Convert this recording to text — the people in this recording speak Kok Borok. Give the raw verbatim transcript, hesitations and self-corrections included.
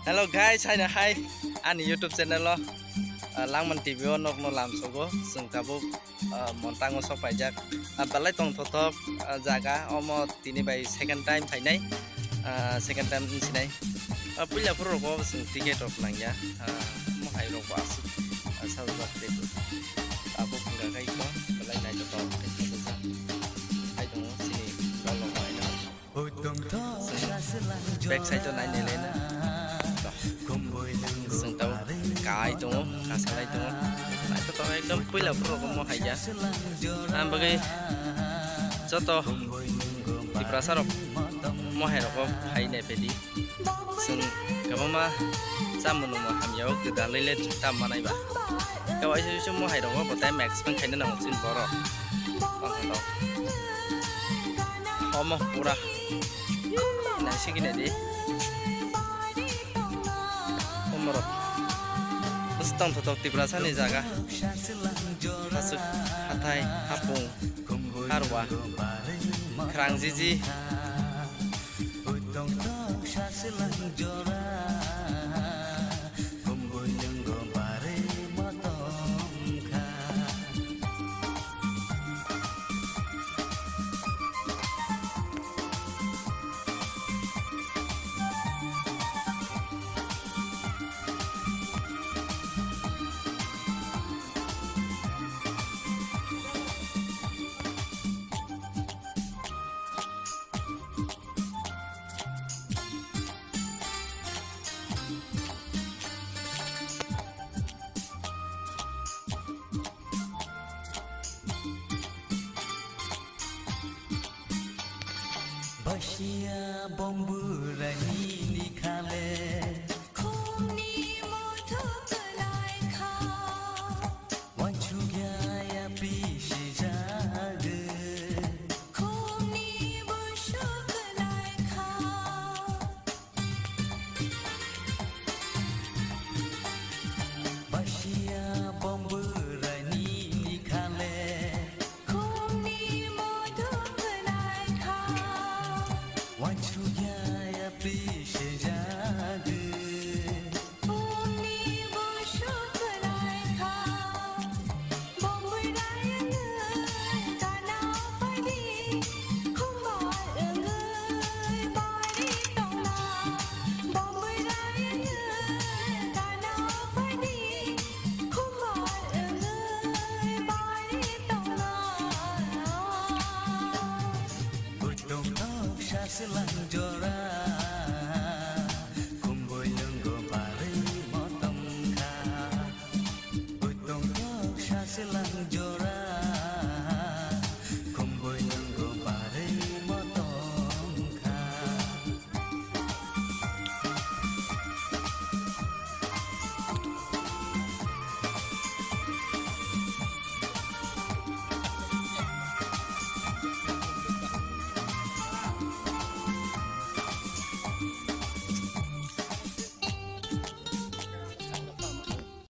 Hello guys, hai na hai ani YouTube channel o, ah, Langman T V o nokno lamsogo. Chwng tabuk, ah, Montango sok paijak. Ah, belai tongthothok, ah, jaga omo tini bai second time phainai. Ah, second time wngsinai. Ah, puila phuru rogo chwng ticket rok nangya. Ah, mohai rok bo aswk, ah, sajak tei tabuk wngkha khe iko belai naithothok khe sajak. Hai tongo chini dolong bai no. Back side o nai nai lai na. Chwng tau kai tongo, kasalai tongo. Naithothok ekdom puila phuru rogo mohai ya. Ang bagwi joto Tiprasa rok mohai rogo hai nai phaidi. Chwng kwbangma chamung nungmung hamya o gwdalwi le tam manai ba. Khe waisa waisa mohai rogo bo tai max phang khaina nango chini borok. Omo pura. Naisingkhe naidi. Omorok. Bwswk tongthothok Tiprasani jaga. Aswk hathai, hapung, harwa, khrangjiji. Basia bombu rani ni khale. Khumni motho kwlai kha. Wansugya ya pisi jagwi. Khumni busuk kwlai kha. Basia bombu rani ni khale. Khumni motho kwlai kha. Wansugya ya pisi jagwi. Khumni busuk kwlai kha. Saslang jora, kumboi lenggo barwi motom kha. Butong kok saslang jora.